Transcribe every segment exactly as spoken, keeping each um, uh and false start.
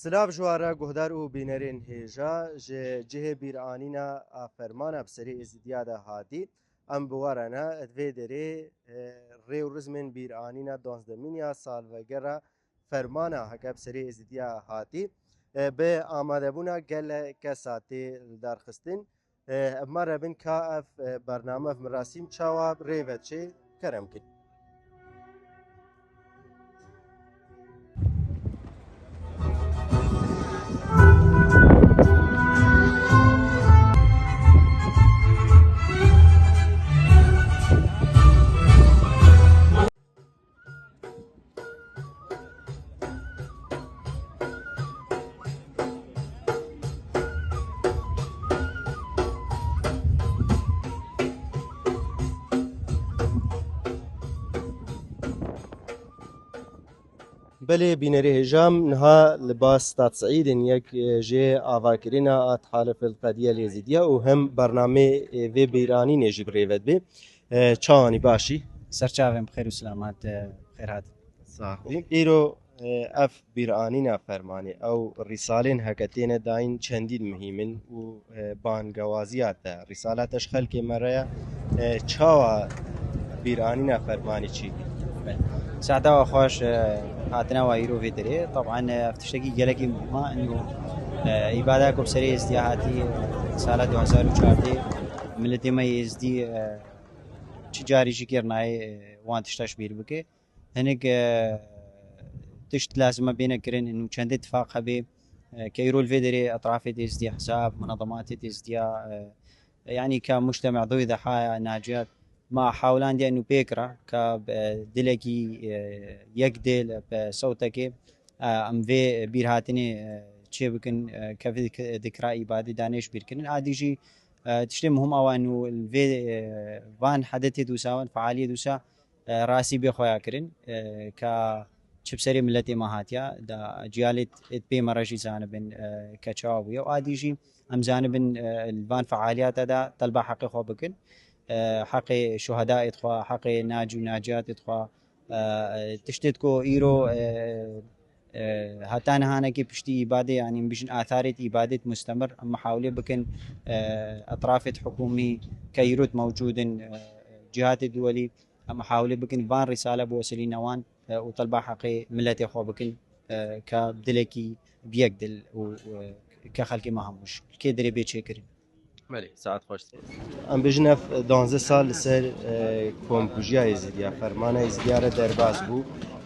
Silav ji we re guhdar û bînerên hêja. Ji cihê bîranîna a fermana bi serê Êzidiya de hatî, em bi we re ne. Di vê derê, e, rê û rizmên bîranîna duwazdemîn ya salvegera fermana heke bi serê Êzidiya hatî, e, bi amadebûna gelek kesa tê lidarxistin. E, em ma re bin ka ev, e, bername, ev mirasîm çawa rê ve diçe, kerem kin. Belê bînerê hêjam, niha li ba Stad Seîdin yek, e, jê avakirina a Tehaluf el Qediye Lêzîdiye û hem bernamê, e, vê bîranînê jî bi rê ve dibe. E, çawanî, başî? Serçavên bi xêr û selamet, e, xêr hat. Sax bî. Îro, e, ev bîranîna fermanê, ew rîsalên heke têne dayîn çendîn muhîm in û, e, bangewaziya te, rîsala te ji xelkê me re ye. E, çawa bîranîna fermanê çêkir? Saeta we xweş, e, hatina we îro vê derê. Teban, e, ev tiştekî gelekî muhîm e, ino, e, îbada ku bi serê Êzdiya hatî, e, sala du hezar û çardeh, miletê me yê Êzdî, e, çi carî jî kêr nayê, e, wan tişta ji bîr bike. Hinek, e, tişt lazim e bêne kirin, û çendê tifaq hebe, e, ke îro li vê derê etrafê Êzdiya, hesab, munezematê Êzdiya, e, yanî ke mujtema dewî de haya naciyat, ma hewlandiye û pêk re ke bi dilekî, e, yek dêl, bi sewtekê, e, em vê bîrhatinê, e, çê bikin, e, ke vê dik-, dikira îbadê danê ji bîr kirin. A dî jî, e, tiştê muhim awa û li vê, e, van hedetê dûsa, van fealiyê dûsa, e, rastî bê xwe ya kirin, e, ka çi bi serê miletê me hatiya, da ciyalê êt pê me re jî zanibin, e, ke çawa bûye. Û a dî jî em zanibin, e, li van fealiyata de telba heqê xwe bikin. E, heqê şuhedayêt xwe, heqê nac û naciyatêt xwe, e, tiştêt ku îro, e, e, heta nihanekê piştî îbadê, yanî em bijin atharêt îbadêt mustemir, em mihawilê bikin, e, etrafêt hikûmî ke îrot mewcûd in, e, cihatê duwelî, em mihawilê bikin van rîsale bi wesilîna wan, e, û telba heqê miletê xwe bikin, e, ke dilekî bi yek dil û, e, ke xelkê me hemû ji kê derê bê çêkirin. Belê, saet xweş. Em bêjin ev duwazdeh sal li ser, e, komkujiya Êzidiya, fermana Êzidiya re derbas bû.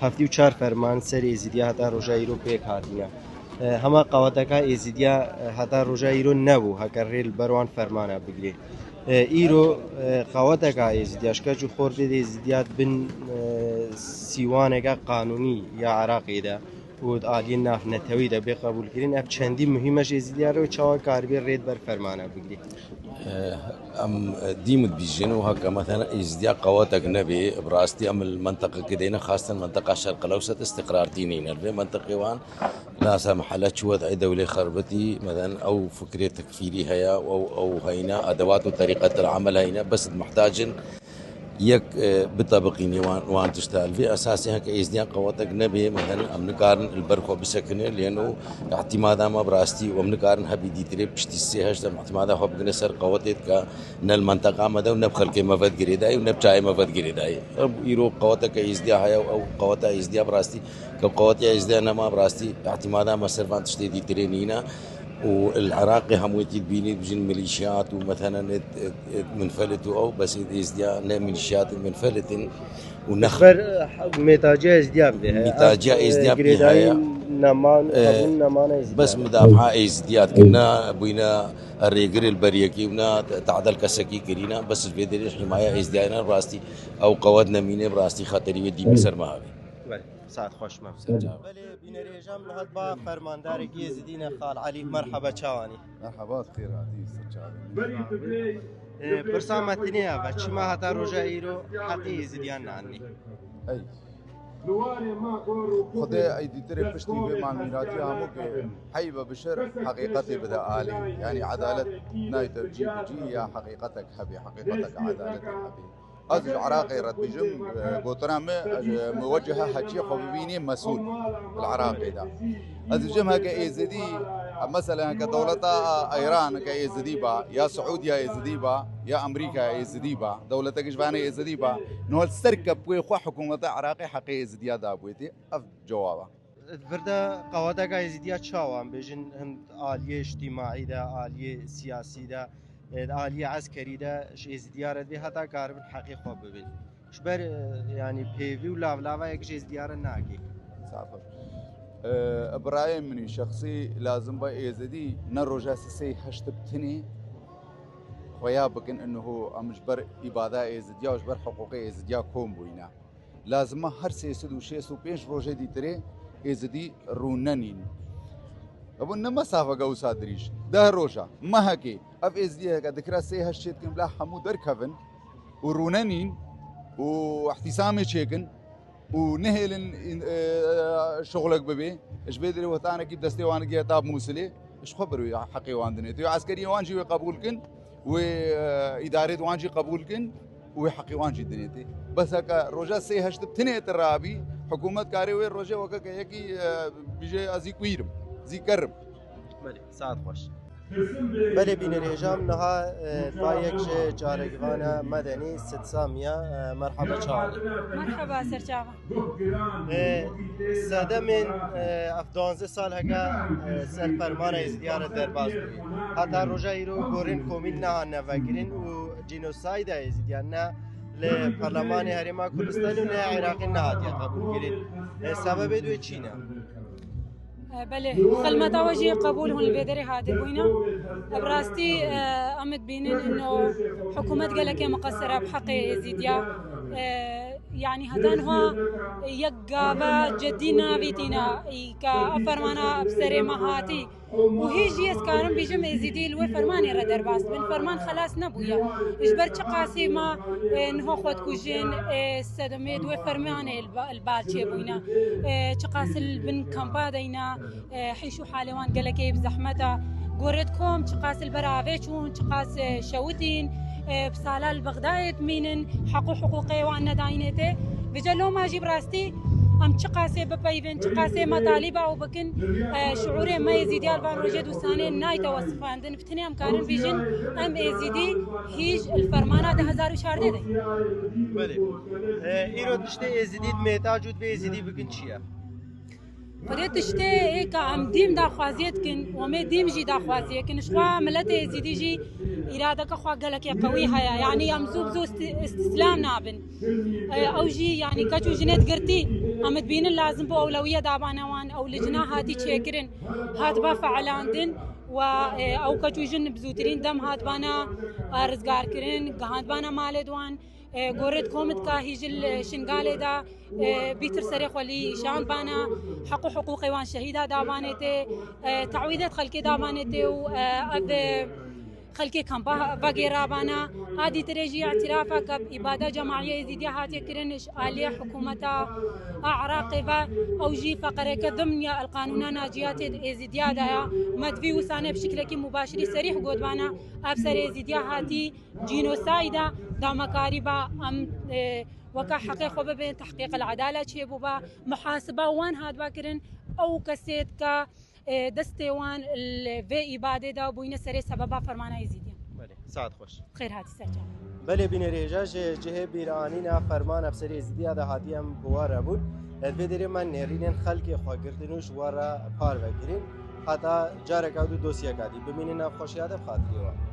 Heftê û çar ferman ser Êzidiya heta roja îro pêk hatîne. E, hema qaweteka Êzidiya, e, heta roja îro nebû, heke rê li ber wan fermana bigirê. E, îro, e, qaweteka Êzidiya, ji keç û xortê Êzidiya di bin, e, sîwaneke qanûnî ya Iraqê de û di aliyên navnetewî de bê qebûlkirin, ev çendî muhîm e ji Êzidiya re û çawa karibê rê di ber fermana bigirî? Eh, em, eh, dîm dibîjin û heke mesela Êzidiya qewetek nebê, bi rastî em li menteqekê de ne, xasten menteqa Şerq Lewset îstiqrar tînîne. Li vê menteqê wan lasa mehele çi wed'ê dewlê xerbitî, mesela ew fikrê tekfîrî heye, ew, ew heyne, edewat û terîqet el amel heyne, bes dimihtacin yek, e, bitebiqînê wan, wan tişta. Li vê esasê heke êzdiyan qewetek nebê, mesela em nikarin li ber xwe bisekine, lêno îtimada me bi rastî û em nikarin hebî dîtirê piştî sê heşt em îtimada xwe bigine ser qewetê ke ne li menteqa me de û ne bi xelkê me ve girêdayî û ne bi çayê me ve girêdayî. Ev îro qeweteke êzdiya heye û ew qeweta êzdiya bi rastî, ke qewetiya êzdiya nema bi rastî îtimada me ser van tiştê dîtirê nîne. û li Iraqê hemûyê tî dibînî, bijin milîşiyat û meselen êt, êt, êt minfelit û ew, bes êt êzdiya ne milîşiyat êt minfelit in û ne Ber, eh, mêtaciya êzdiya bide. Mêtaciya êzdiya bide, girêdayî heye. Neman, Eh, hebûn nemana êzdiya. Bes midafaa êzdiya dikin, ne bûyne rêgirê li ber yekî û ne tadel kesekî kirîne, bes li vê derê himaya êzdiya ne bi rastî ew qewet nemîne, bi rastî xeterî wê dîmî ser me havê. Belê. Saet xweş me. Ser çav. Belê, bînerê hêja min niha ba fermandarekî Êzidî ne, Xal Elî. Merheba, çawanî? Merheba, xêr hatî, ser çavê. Ê, pirsa me tinê ya ve, çima heta roja îro heqê Êzidiyan nanî? Ey. Xwedê ey dîtirê piştî vê mal mîratiya hemû ke hey ve bişir heqîqetê bide alî. Yanî edalet nayê tevcî bicî ya heqîqetek hebê, heqîqetek edalet hebê. Ez ji Iraqê re dibêjim, e, gotina min, e, muwecceha heçiyê xwe bibînî mesûl li Iraqê de. Ez dibêjim heke Êzidî, e, meselen heke dewleta Îran heke Êzidî ba, ya Siûdiya Êzidî ba, ya Amerîka Êzidî ba, dewletek ji vanê Êzidî ba, niha li ser kepûyê xwe hikûmeta Iraqê heqê Êzidiya dabûyê tê. Ev cewab e. Vir de qewateka Êzidiya çawa em bêjin, him aliyê îctîmaî de, aliyê siyasî de, e, aliyê eskerî de ji Êzidiya re divê heta karibin heqê xwe bibin. Ji ber, e, yanî pêvî û lavlava yek ji Êzidiya re nake. Saf e. E, birayê min î şexsî lazim ba Êzidî ne roja sisê heşt bi tinê xweya bikin, inho em ji ber îbada Êzidiya û ji ber hiqûqê Êzidiya kom bûyne. Lazim e her sê sed û şêst û pênc rojê dîtirê Êzidî rûnenîn. Ev ne mesafeke wisa dirîj. Deh roja, mehekê, ev Êzidiyeke dikira sê heşt çêdikin bila hemû derkevin û rûnenîn û îhtîsamê çêkin û nehêlin, e, şixulek bibê. Ji vê derê wetanekî destê wan giya tab Mûsilê, ji xwe bir wî heqê wan dinê. Tu eskeriyê wan jî wê qebûl kin. Wê, e, îdarê wan jî qebûl kin û wê heqê wan jî dinê tê. Bes heke roja sê heşt bi tinê te rabî, hikûmet karê wê rojê weke ke yekî, e, bije ez zî kuîrim, zî kerim. Belê, saet xweş. Belê bînerê hêja em niha, e, va yek ji carekvana medenî Sid Samiya, e, merhaba çawa. Merhaba serçava. E, sedemên, e, ev duwazdeh sal heke, e, ser fermana Êzidiya re derbas bûye. Heta roja îro gorên komîn nehatine vekirin û cînosayda Êzidiyan ne li Parlemanê Herêma Kurdistanê û ne ya Iraqê nehatiye qebûlkirin. E, sebebê wê çi ne? E, belê, xilmeta we jî qebûl hûn li vê derê hatibûyne. Bi rastî, e, em dibînin ino hikûmet gelekê miqesir e bi heqê Êzîdiya. E, Yanî heta niha yek gava cedî navîtîne, î ke ev fermana bi serê me hatî. Û hî jî ez karim bîjim Êzîdî li wê fermanê re derbas bin. Ferman xelas nebûye. Ji ber çiqasî me, e, niha xwe dikujin, e, sedemê di wê fermanê li ba-, li bal çêbûyne. E, çiqas li bin kampa deyne, e, hîş û halê wan gelekê bi zehmet e. Gorê dikom çiqas li ber avê çûn, çiqas, e, şewitîn, e, bi sala li Bexdayê dimînin, heq û hiqûqê wan nedayînê tê. Vêca loma jî bi rastî em çiqasê bipeyvin, çiqasê me talîba û bikin, e, şiûrê me yê zîdiya li van rojê dûsanê nayte wesifandin. Bi tinê em karin bîjin, em Êzîdî hîj li fermana du hezar û çardeh de. Belê. E, îro tiştê Êzîdî di mêta cû divê Êzîdî bikin çi ye? Xwedê tiştê ê ka em dîm daxwaziyê dikin, û em ê dîm jî daxwaziyê kin. Ji xwe miletê Êzîdî jî îradeke xwe gelekê qewî heye. Yanî em zû bi zû isti-, îstîslam nabin. E, ew jî, yanî keç û jinê digirtî, em dibînin lazim bû ewlewiye dabane wan, ew licna hatî çêkirin, hatiba feelandin we, e, ew keç û jin bi zûtirîn dem hatibana, e, rizgarkirin, gihandibana malê di wan. E, gorê dikom dika hî ji li Şingalê de, e, bîtir serê xwe lî îşan bana, heq û hiqûqê wan şehîda davanê tê, e, te'wîdêt xelkê davanê tê û, e, ev, e, xelkê kampa vegêra bana. A dîtirê jî îtirafa ke bi îbada cemaîyê Êzîdiya hatiye kirin ji aliyê hikûmeta a Iraqê ve, ew jî feqereke dimniya el qanûna naciyatê di Êzîdiya de ya. Me di vî wisane bi şiklekî mubaşirî serîh gotbana, ev serê Êzîdiya hatî cînosayda damekarî ba em, e, weke heqê xwe bibin, tehqîq el-edale çêbûba, muhasiba wan hatba kirin, ew kesêt ke, e, destê wan li vê îbadê de bûyne serê sebeba fermana Êzîdiyan. Belê, saet xweş. Xêr hatî serçava. Belê bînerê hêja ji cihê bîranîna fermana bi serê Êzîdiya de hatiye em bi we re bûn. Di vê derê me nêrînên xelkê xwe girtin û ji we re parve kirin. Heta careka dû dosyeka dî. Bimînin nav xweşiya de bi xatirê we.